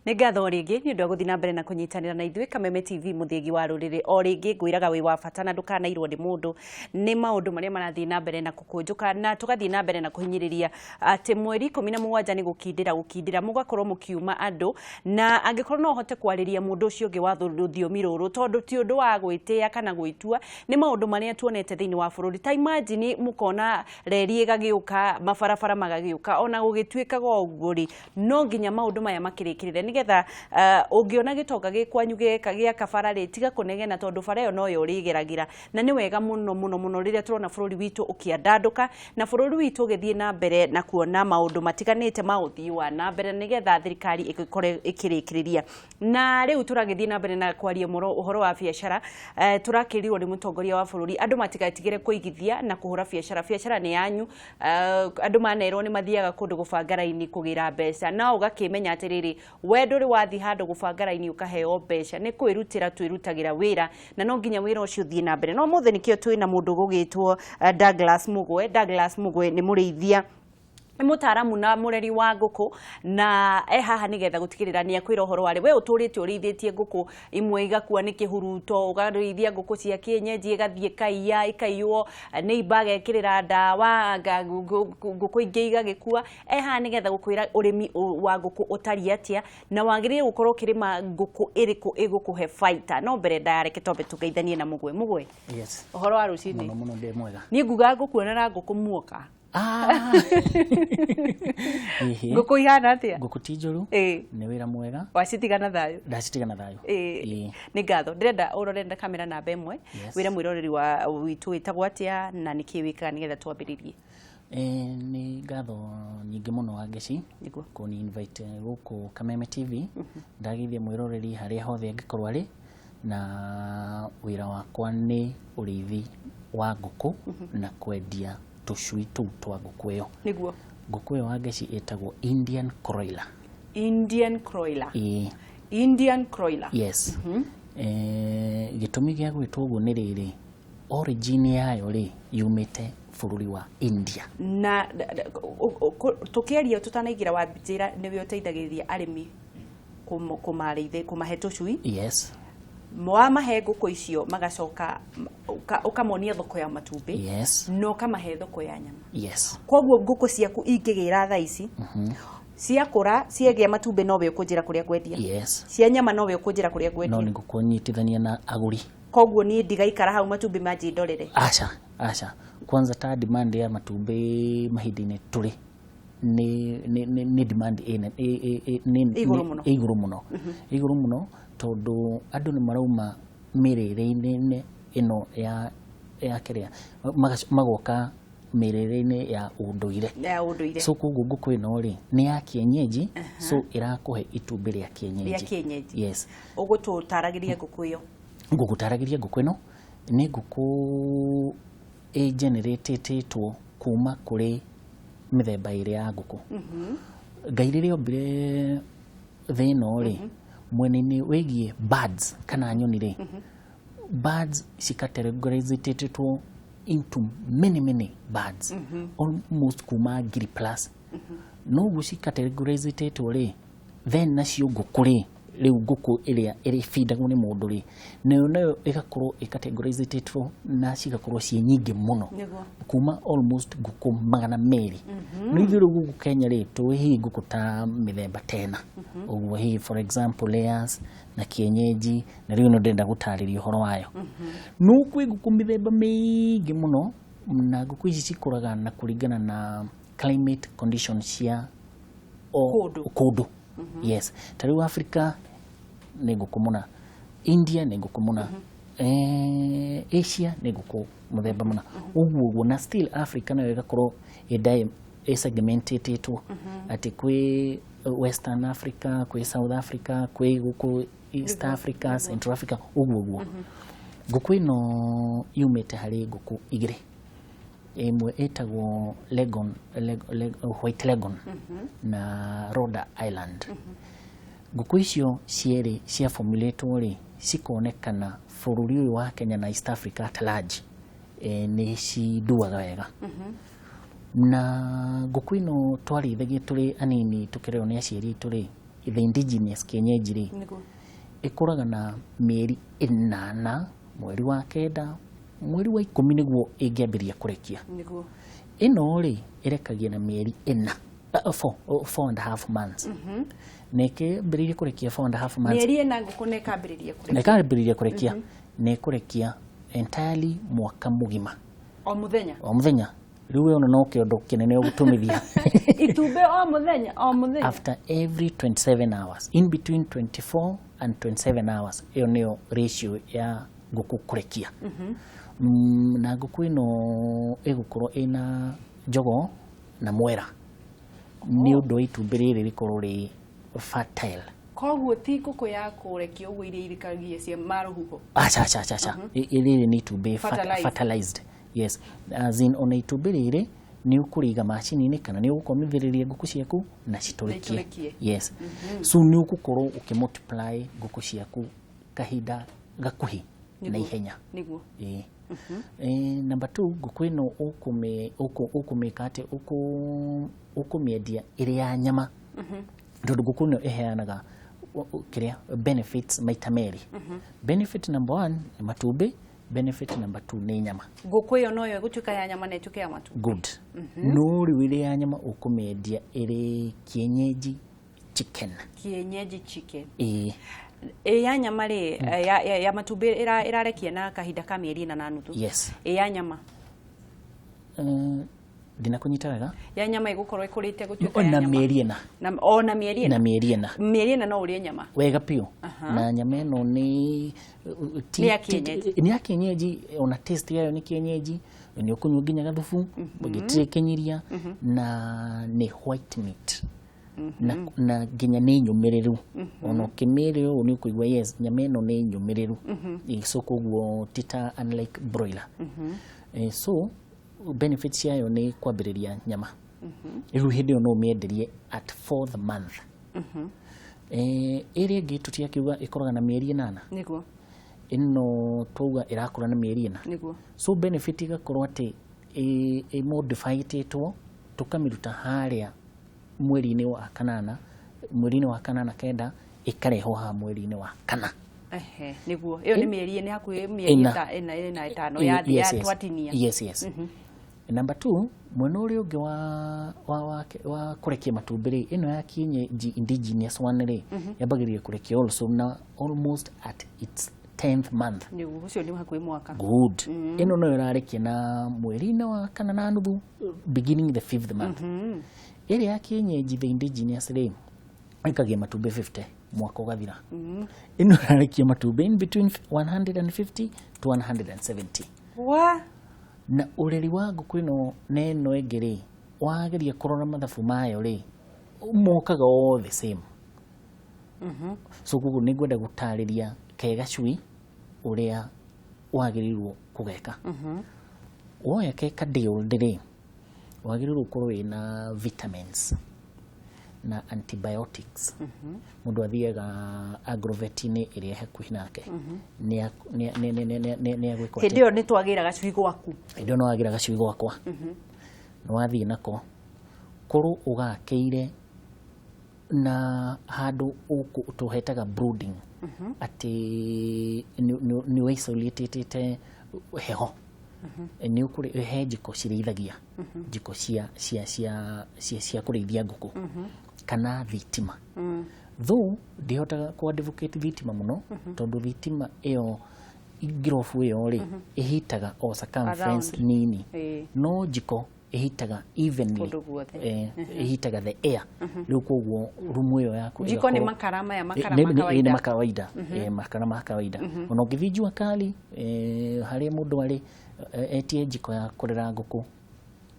Nĩ ngatho rĩngĩ nĩ ũndũ wa gũthiĩ na mbere na kũnyitanĩra na ithuĩ Kameme TV, mũthĩgi wa rũrĩrĩ. O rĩngĩ ngwĩraga wĩ wa bata na ndũkanairwo nĩ mũndũ nĩ maũndũ marĩa marathiĩ na mbere na gũkũnjũka, na tũgathiĩ na mbere na kũhinyĩrĩria atĩ mweri 17 nĩ gũkindĩra gũkindĩra mũgakorwo mũkiuma andũ, na angĩkorwo no ũhote kwarĩria mũndũ ũcio ũngĩ wa rũthiomi rũrũ, tondũ ti ũndũ wa gwĩtĩa kana gwĩtua, nĩ maũndũ marĩa tuonete thĩinĩ wa bũrũri. Ta imagine mũkona reri ĩgagĩũka, mabarabara magagĩũka, ona gũgĩtuĩkaga ũguo rĩ, no nginya maũndũ maya makĩrĩkĩrĩre nĩgetha ũngĩona gĩtonga gĩ kwanyu gĩeka gĩaka bara rĩ, tiga kũnegena, tondũ bara ĩyo noyo ũrĩgeragĩra. Na nĩ wega mũno mũno mũno rĩrĩa tũrona bũrũri witũ ũkĩandandũka na bũrũri witũ ũgĩthiĩ na mbere na kuona maũndũ matiganĩte ma ũthii wa na mbere, nĩgetha thirikari ĩgĩkorwo ĩkĩrĩkĩrĩria. Na rĩu tũragĩthiĩ na mbere na kwaria mũno ũhoro wa biacara. Tũrakĩrirwo nĩ mũtongoria wa bũrũri andũ matigatigĩre kũigithia na kũhũra biacara. Biacara nĩ yanyu. Andũ manerwo nĩ mathiaga kũndũ gũbanga raini kũgĩra mbeca, no ũgakĩmenya atĩrĩrĩ, we ndũrĩ wathiĩ handũ gũbanga raini ũkaheo mbeca. Nĩ kwĩrutĩra twĩrutagĩra wĩra, na no nginya wĩra ũcio ũthiĩ na mbere. No ũmũthĩ nĩkĩo twĩna mũndũ ũgũgĩtwo Douglas Mũgwe. Douglas Mũgwe nĩ mũrĩithia, nĩ mũtaaramu na mũreri wa ngũkũ, na e haha nĩgetha gũtigĩrĩra nĩ akwĩra ũhoro warĩ we ũtũrĩte ũrĩithĩtie ngũkũ imwe igakua nĩ kĩhuruto, ũkarĩithia ngũkũ cia kĩenyenji ĩgathiĩ ĩkaiya, ĩkaiywo neighbor agekĩrĩra ndawa, ngũkũ ingĩ igagĩkua. E haha nĩgetha gũkwĩra ũrĩmi wa ngũkũ ũtariĩ atĩa na wagĩrĩire gũkorwo ũkĩrĩma ngũkũ ĩrĩkũ ĩgũkũhe baita. No mbere ndaya, reke twambe tũgeithanie na Mũgwe. Mũgwe? Yes. Ũhoro wa rũcinĩ? Mũno mũno, ndĩ mwega. Niĩ nguga ngũkuona na ngũkũ muoka. Ah. Ĩhĩ. Ngũkũ ihana atĩa? Ngũkũ ti njũru. Nĩ wĩra mwega. Wacitiga na thayũ? Ndacitiga na thayũ. Ĩĩ. Nĩ ngatho. Ndĩrenda ũrore na kamera namba 1. Wĩra mwĩroreri wa witũ wĩtagwo atĩa na nĩkĩ wĩkaga, nĩgetha twambĩrĩrie. Nĩ ngatho nyingĩ mũno, Wangeci, kũni invite gũkũ Kameme TV. Ndageithia mwĩroreri harĩa hothe angĩkorwo arĩ, na wĩra wakwa nĩ ũrĩithi wa ngũkũ na kwendia tũcui tũu twa ngũkũ ĩyo. Ngũkũ ĩyo, Wangeci, ĩtagwo Indian Croiler. Indian Croiler. Ĩĩ. Indian Croiler. Yes. Gĩtũmi gĩa gwĩtwo ũguo nĩ rĩrĩ, origin yayo rĩ, yumĩte bũrũri wa India. Na tũkĩaria tũtanaingĩra, wanjĩra nĩwe ũteithagĩrĩria arĩmi kũmarĩithia, kũmahe tũcui. Yes. Wamahe ngũkũ icio, magacoka ũkamonia thoko ya matumbĩ na ũkamahe thoko ya nyama. Yes. Koguo ngũkũ ciaku ingĩgĩra thaa ici, ciakũra, ciagĩa matumbĩ, nowe ũkũnjĩra kũrĩa ngwendia? Yes. Cia nyama, nowe ũkũnjĩra kũrĩa No ngwendia? nĩ ngũkũnyitithania na agũri. Koguo niĩ ndigaikara hau matumbĩ manjĩ ndorere? Aca, aca. Kwanza ta demand ya matumbĩ mahinda-inĩ tũrĩ nĩ demand ĩne nĩ Ĩ igũrũ mũno. Ĩ igũrũ mũno, ĩ igũrũ mũno, tondũ andũ nĩ marauma mĩrĩre-inĩ ĩno ya kĩrĩa, magoka mĩrĩre-inĩ ya ũndũire. Ya ũndũire. So koguo ngũkũ ĩno rĩ, nĩ ya kienyeji, so ĩrakũhe itumbĩ rĩa kienyeji. Rĩa kienyeji. Yes. Ũgũtũtaragĩria ngũkũ ĩyo. Ngũgũtaragĩria ngũkũ ĩno nĩ ngũkũ ĩgeneratĩtwo kuma kũrĩ mĩthemba ĩrĩ ya ngũkũ. Ngai rĩrĩa ombire thĩ ĩno rĩ, mwena-inĩ wĩgiĩ birds kana nyoni rĩ, birds cicategorizĩtwo into many many birds, almost kuma 1000 plus. No ũguo cicategorizĩtwo rĩ, then nacio ngũkũ rĩ, rĩu ngũkũ ĩrĩa ĩrĩbindagwo nĩ mũndũ rĩ, nayo ĩgakorwo ĩcategorizĩtwo na cigakorwo ciĩ nyingĩ mũno, kuma almost ngũkũ 200. No ithuĩ rĩu gũkũ Kenya rĩ, tũĩ hihi ngũkũ ta mĩthemba tena ũguo, hihi for example layers na kienyeji, na rĩu ĩno ndĩrenda gũtarĩria ũhoro wayo. No kwĩ ngũkũ mĩthemba mĩingĩ mũno, na ngũkũ ici cikũraga na kũringana na climate condition cia o Kũndũ. Kũndũ, yes. Ta rĩu Africa nĩ ngũkũ mũna, India nĩ ngũkũ mũna, Asia nĩ ngũkũ mũthemba mũna, ũguo ũguo. Na still Africa nayo ĩgakorwo ĩsegmentetwo atĩ kwĩ Western Africa, kwĩ South Africa, kwĩ gũkũ East Africa, Central Africa, ũguo ũguo. Ngũkũ ĩno yumĩte harĩ ngũkũ igĩrĩ, ĩmwe ĩtagwo Leghorn, White Leghorn na Rhode Island. Ngũkũ icio cierĩ cia formulatwo rĩ, cikonekana bũrũri ũyũ wa Kenya na East Africa at large, nĩ cinduaga wega. Na ngũkũ ĩno twarĩithagia tũrĩ anini, tũkĩrerwo nĩ aciari aitũ rĩ, the indigenous kienyeji rĩ, ĩkũraga na mĩeri 8, mweri wa 9, mweri wa 10 nĩguo ĩngĩambĩrĩria kũrekia. Ĩno rĩ ĩrekagia na mĩeri 4, 4.5 months. Na ĩkĩambĩrĩria kũrekia 4.5 months. Mĩeri 4 ngũkũ nĩ ĩkambĩrĩria kũrekia. Na ĩkambĩrĩria kũrekia. Na ĩkũrekia entirely mwaka mũgima. O mũthenya? O mũthenya. Rĩu we ona no kĩondo kĩnene ũgũtũmithia. Itumbĩ o mũthenya, o mũthenya. After every 27 hours, in between 24 and 27 hours, ĩyo nĩyo ratio ya ngũkũ kũrekia. Na ngũkũ ĩno ĩgũkorwo ĩna jogoo na mwera. Nĩ ũndũ wa itumbĩ rĩrĩ rĩkorwo rĩ fertile. Koguo ti ngũkũ ya kũrekia ũguo iria irekagia cia marũhuho. Aca, aca, aca, aca. Rĩrĩ nĩ itumbĩ fertilized. Yes. As in ona itumbĩ rĩrĩ nĩ ũkũrĩiga macini-inĩ kana nĩ ũgũkomithĩrĩria ngũkũ ciaku na citũrĩkie. Yes. So nĩ ũgũkorwo ũkĩmultiply ngũkũ ciaku kahinda gakuhĩ na ihenya. Nĩguo. Number 2, ngũkũ ĩno ũkũmĩka atĩ ũkũmĩendia ĩrĩ ya nyama. Tondũ ngũkũ ĩno ĩheanaga kĩrĩa benefits maita merĩ. Benefit number 1 nĩ matumbĩ, benefit number 2 nĩ nyama. Ngũkũ ĩyo noyo ĩgũtuĩka ya nyama na ĩtuĩke ya matumbĩ. Good. No rĩu ĩrĩ ya nyama ũkũmĩendia ĩrĩ kienyeji chicken. Kienyeji chicken. Ĩ ya nyama rĩ, ya matumbĩ ĩrarekia na kahinda ka mĩeri 4.5. Yes. Ĩ ya nyama. Ndinakũnyita wega. Ya nyama ĩgũkorwo ĩkũrĩte gũtuĩka ya nyama. Na mĩeri 4. O na mĩeri 4. Na mĩeri 4. Mĩeri 4 no ũrĩe nyama. Wega biũ. Na nyama ĩno nĩ ya kienyeji. Nĩ ya kienyeji, ona taste yayo nĩ kienyeji, nĩ ũkũnyua nginya gathubu, gĩtirĩ kĩnyiria, na nĩ white meat. Na nginya nĩ nyũmĩrĩru. Ona ũkĩmĩrĩa ũũ nĩ ũkũigua yes, nyama ĩno nĩ nyũmĩrĩru. So koguo ti ta unlike broiler. So benefits yayo nĩ kwambĩrĩria nyama. Rĩu hĩndĩ ĩyo no ũmĩenderie at 4th month. Ĩrĩa ĩngĩ tũtiakiuga ĩkũraga na mĩeri 8. Nĩguo. Ĩno twauga ĩrakũra na mĩeri 4. Nĩguo. So benefit ĩgakorwo atĩ ĩmodifiedĩtwo tũkamĩruta harĩa mweri-inĩ wa 8, mweri-inĩ wa 8 9 ĩkarehwo haha mweri-inĩ wa 4. Ehe, nĩguo. Ĩyo nĩ mĩeri nĩ hakuhĩ mĩeri 4 na 5 ya twatinia. Yes, yes. Number 2, mwena ũrĩa ũngĩ wa kũrekia matumbĩ rĩ, ĩno ya kienyeji indigenous one rĩ, yambagĩrĩria kũrekia also na almost at its 10th month. Nĩguo, ũcio nĩ hakuhĩ mwaka. Good. Ĩno nayo ĩrarekia na mweri-inĩ wa 4.5, beginning the 5th month. Ĩrĩa ya kienyeji the indigenous rĩ, ĩkagia matumbĩ 50 mwaka ũgathira. Ĩno ĩrarekia matumbĩ in between 150 to 170. Wa? Na ũreri wa ngũkũ ĩno na ĩno ĩngĩ rĩ, wageria kũrora mathabu mayo rĩ, mokaga all the same. So koguo nĩ ngwenda gũtarĩria ke gacui ũrĩa wagĩrĩirwo kũgeka. Woya ke ka day old rĩ, wagĩrĩirwo ũkorwo wĩna vitamins na antibiotics. Mũndũ athiaga agrovet-inĩ ĩrĩa ĩ hakuhĩ nake. Nĩ agwĩkwo atĩ Hĩndĩ ĩyo nĩ twagĩra gacui gwaku. Hĩndĩ ĩyo nĩ wagĩra gacui gwakwa. Nĩ wathiĩ nako korwo ũgakĩire na handũ tũhetaga brooding, atĩ nĩ isolatĩte heho. Nĩ ũkũrĩ he njiko cirĩithagia, njiko cia cia cia cia cia kũrĩithia ngũkũ kana thitima. Though ndihotaga kũ advocate thitima mũno, tondũ thitima ĩyo ngirobu ĩyo rĩ, ĩhitaga o circumference nini, no njiko ĩhitaga evenly, ĩhitaga the air. Rĩu koguo rumu ĩyo yaku njiko nĩ makara maya, makara ma kawaida. Nĩ makawaida, makara ma kawaida. Ona ũngĩthiĩ jua kali harĩa mũndũ arĩ etie njiko ya kũrera ngũkũ,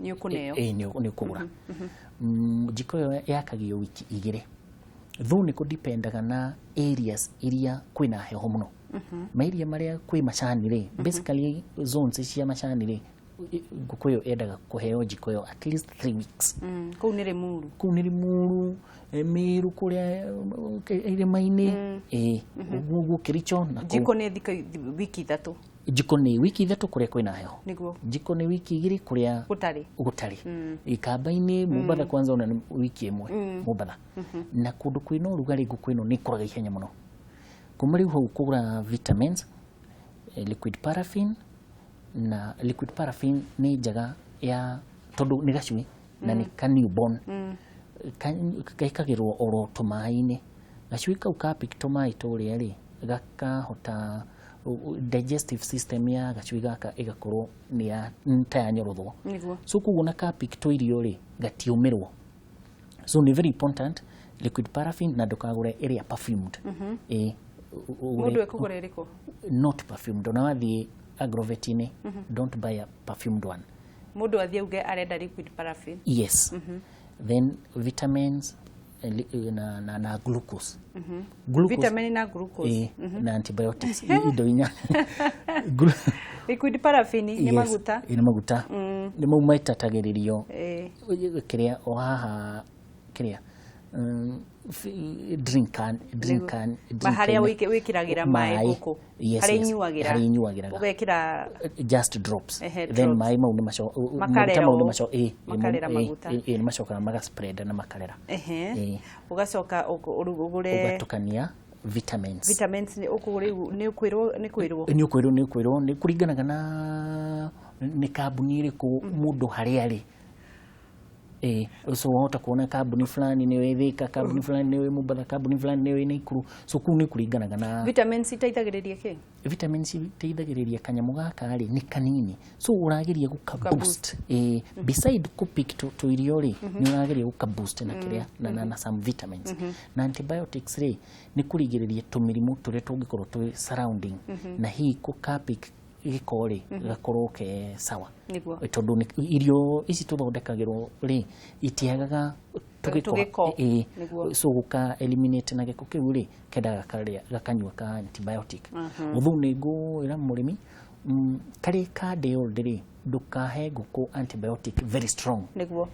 nĩ ũkũneo, nĩ ũkũgũra. Njiko ĩyo yakagio wiki 2. Though nĩ kũdipendaga na areas iria kwĩna heho mũno. Mairia marĩa kwĩ macani rĩ, basically zones cia macani rĩ, Ngũkũ ĩyo yendaga kũheo njiko ĩyo at least 3 weeks. Kũu nĩ Limuru? Kũu nĩ Limuru, Meru kũrĩa irĩma-inĩ, ĩĩ, ũguo Kericho na kũu. Njiko nĩ thikũ wiki 3? Njiko nĩ wiki 3 kũrĩa kwĩna heho. Njiko nĩ wiki 2 kũrĩa gũtarĩ. Gũtarĩ. Ikamba-inĩ, Mombatha kwanza, ona nĩ wiki 1 Mombatha. Na kũndũ kwĩna ũrugarĩ, ngũkũ ĩno nĩ ĩkũraga ihenya mũno. Kuma rĩu hau kũgũra vitamins, liquid paraffin. Na liquid paraffin nĩ njega ya tondũ nĩ gacui na nĩ ka newborn. Gekagĩrwo oro tũmaĩ-inĩ. Gacui kau ka pick tũmaĩ tũrĩa rĩ, gakahota digestive system ya gacui gaka ĩgakorwo nĩ ya nĩ ta yanyorothwo. So koguo na ka pick tũirio rĩ, gatiũmĩrwo. So nĩ very important liquid paraffin, na ndũkagũre ĩrĩa perfumed. Ĩ ũgũre. Mũndũ ekũgũra ĩrĩkũ? Not perfumed. Ona wathiĩ agrovet-inĩ, don't buy a perfumed one. Mũndũ athiĩ auge arenda liquid paraffin? Yes. Then vitamins, na glucose. Glucose. Vitamin na glucose. Na antibiotics. Indo inya. Liquid paraffin nĩ Yes, maguta? Nĩ maguta. Nĩ mau maitatagĩrĩrio kĩrĩa o haha kĩrĩa drink can, drink can. Ma harĩa wĩkĩragĩra maĩ ngũkũ? Yes. Harĩa Yes. inyuagĩra? Harĩa inyuagĩraga. Ũgekĩra. Just drops. Ehe, Then drops. maĩ mau nĩ maco Makarera maguta mau nĩ ũũ. maco ĩ Makarera maguta. Ĩ, nĩ macokaga magaspread na makarera. Ũgacoka ũgũre Ũgatukania vitamins. Vitamins nĩ ũkũrĩu nĩ ũkwĩrwo nĩ kwĩrwo. Nĩ ũkwĩrwo, nĩ ũkwĩrwo, nĩ kũringanaga na nĩ kambuni ĩrĩkũ mũndũ harĩa arĩ. Ĩ so wahota kuona kambuni fulani nĩ wĩ Thika, kambuni fulani nĩ wĩ Mombatha, kambuni fulani nĩ wĩ Naikuru. So kũu nĩ kũringanaga na Vitamins iteithagĩrĩria kĩ? Vitamins iteithagĩrĩria kanyamũ gaka rĩ, nĩ kanini, so ũrageria gũka boost. Ĩ beside kũpick tũirio rĩ, nĩ ũrageria gũka boost na kĩrĩa na some vitamins na antibiotics rĩ, nĩ kũrigĩrĩria tũmĩrimũ tũrĩa tũngĩkorwo twĩ surrounding, na hihi kũkapick gĩko rĩ, gakorwo ke sawa. Tondũ irio ici tũthondekagĩrwo rĩ, itiagaga tũgĩko. Tũgĩko. Ĩ. So gũka eliminate na gĩko kĩu rĩ, kendaga karĩa gakanyua ka antibiotic. Although nĩ ngũĩra mũrĩmi, karĩ ka day old rĩ, ndũkahe ngũkũ antibiotic very strong.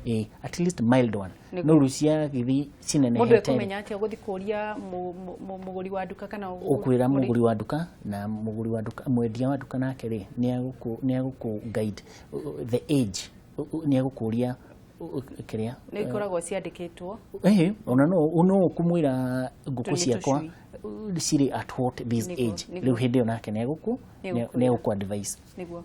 Ĩ, at least mild one. No rĩu ciagĩthiĩ Mũndũ cinenehete rĩ, ekũmenya atĩa? Ũgũthiĩ kũria mũgũri wa nduka kana ũkwĩra mũgũri wa nduka, na mũgũri wa nduka, mwendia wa nduka nake rĩ, nĩ agũkũ guide the age, nĩ agũkũria kĩrĩa. Nĩ ikoragwo ciandĩkĩtwo? Ĩhĩ, ona no ũkũmwĩra ngũkũ Tũ nĩ ciakwa tũcui. Cirĩ at what this age. Rĩu hĩndĩ ĩyo nake nĩ agũkũ Nĩegũkwĩra. nĩ egũkũ advice.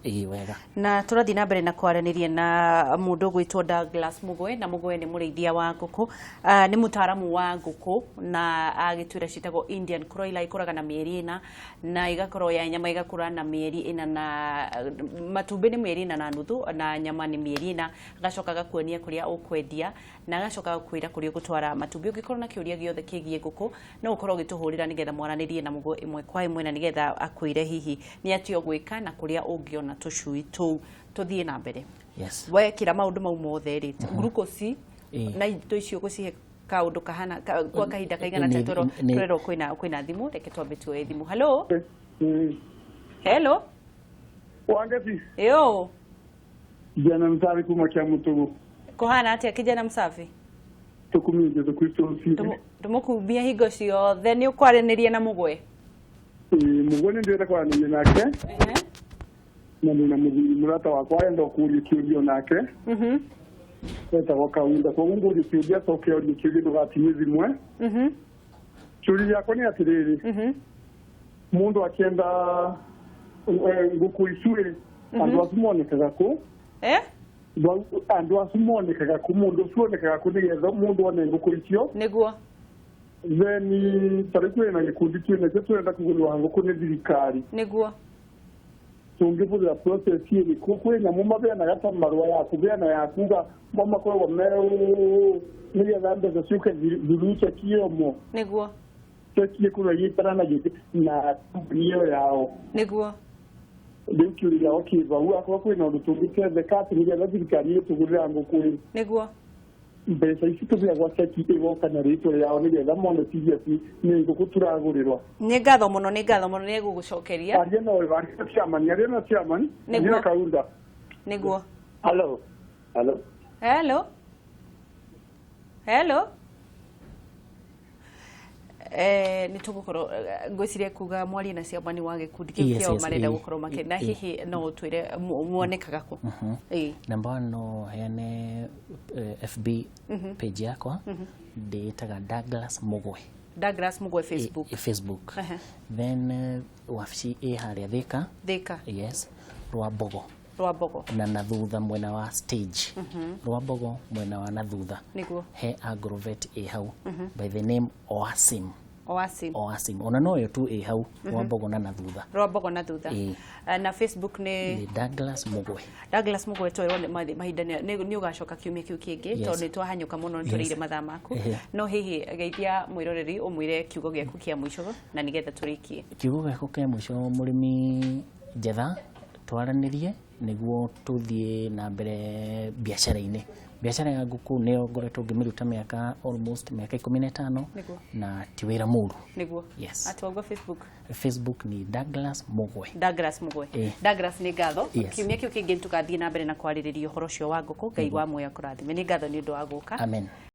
Ĩĩ, wega. Na tũrathiĩ na mbere na kwaranĩria na mũndũ ũgwĩtwo Douglas Mũgoe, na Mũgoe nĩ mũrĩithia wa ngũkũ. Ah, nĩ mũtaaramu wa ngũkũ, na agĩtwĩra ciĩtagwo Indian Broiler, ikũraga na mĩeri 4 na igakorwo ya nyama igakũra na mĩeri 4, na matumbĩ nĩ mĩeri 4 na nuthu, na nyama nĩ mĩeri 4. Agacoka agakuonia kũrĩa ũkwendia, na agacoka agakwĩra kũrĩa ũgũtwara matumbĩ. Ũngĩkorwo na kĩũria gĩothe kĩgiĩ ngũkũ, no ũkorwo ũgĩtũhũrĩra nĩgetha mwaranĩrie na Mũgo ĩmwe kwa ĩmwe, na nĩgetha akwĩre hihi nĩ atĩa ũgwĩka na kũrĩa ũngĩona tũcui tũu. Tũthiĩ na mbere. Yes. Wekĩra maũndũ mau mothe rĩ, glucose na indo icio ũgũcihe kaũndũ kahana kwa kahinda kaigana atĩa? Tũrerwo kwĩna thimũ, reke twambe tuoye thimũ. Hello? Hello? Wangeci. Yo. Jana msafi kuma kia mutugu. Kũhana atĩa, kijana msafi? Tukumie Jesu Kristo si. Tũmũkumbia hingo ciothe. Nĩ ũkwaranĩria na Mũgwe. Mugwe nĩ ndĩrenda kwaranĩria nake na nĩna mũthuri mũrata wakwa arenda kũũria kĩũria nake etagwo Kaunda. Koguo ngũrie kĩũria, acoke orie kĩũria, ndũgatinie thimwe. Kĩũria gĩakwa nĩ atĩrĩrĩ, mũndũ akĩenda ngũkũ icu rĩ, andũ acu monekaga kũ? Eh? Andũ acu monekaga kũ? Mũndũ ũcio onekaga kũ nĩgetha mũndũ one ngũkũ icio? Then ta rĩu kwĩna gĩkundi kĩnakĩo tũrenda kũgũrĩrwo ngũkũ nĩ thirikari. Tũngĩbũthĩra process ĩrĩkũ? Kwĩ nyamũ mabeanaga ta marũa ya kũbeana ya kuga mo makoragwo me nĩgetha mbeca ciũke through cheki ĩyo mo cheki ĩkorwo ĩgĩtaranagio na kambuni ĩyo yao. Rĩu kĩũria gĩakwa kĩ bau, akorwo kwĩna ũndũ tũngĩtetheka atĩ nĩgetha thirikari ĩtũgũrĩra ngũkũ ĩ mbeca ici tũbeagwo cheki ĩgoka na rĩtwa rĩao nĩgetha mone serious nĩ ngũkũ tũragũrĩrwo. Nĩ ngatho mũno, nĩ ngatho mũno, nĩ egũgũcokeria. Aria no aria na chairman, aria na chairman. Aria na Kaunda. Nĩguo. Hello. Hello. Hello. Hello. Nĩ tũgũkorwo ngwĩciria kuga mwaria na ciama nĩ wa gĩkundi kĩu kĩao marenda gũkorwo makĩ na hihi no ũtwĩre muonekaga kũ? Ĩĩ. Number one, no heane FB page yakwa, ndĩĩtaga Douglas Mugwe. Douglas Mugwe Facebook. Facebook. Then wabici ĩ harĩa Thika. Thika. Yes, Rwambogo. Rwambogo. Na thutha mwena wa stage. Rwambogo mwena wa na thutha. Nĩguo. He agrovet ĩ hau by the name Oasim. Oasim. Oasim. Ona noyo tu ĩ hau Rwambogo na thutha. Rwambogo na thutha. Ĩĩ. Na Facebook nĩ Nĩ Douglas Mugwe. Douglas Mugwe, twerwo nĩ mahinda nĩ ũgacoka kiumia kĩu kĩngĩ tondũ nĩ twahanyũka mũno, nĩ tũrĩire mathaa maku. No hihi geithia mwĩroreri, ũmwĩre kiugo gĩaku kĩa mũico na nĩgetha tũrĩkie. Kiugo gĩakwa kĩa mũico, mũrĩmi njetha twaranĩrie nĩguo tũthiĩ na mbere biacara-inĩ. Biacara ya ngũkũ nĩyo ngoretwo ngĩmĩruta mĩaka almost mĩaka 15 na ti wĩra mũru. Nĩguo. Yes. Atĩ waigua Facebook? Facebook ni Douglas Mugwe. Douglas Mugwe. Douglas, nĩ ngatho. Yes. Kiumia kĩu kĩngĩ nĩ tũgathiĩ na mbere na kwarĩrĩria ũhoro ũcio wa ngũkũ. Ngai wa muoyo akũrathime. Nĩ ngatho nĩ ũndũ wa gũka. Amen.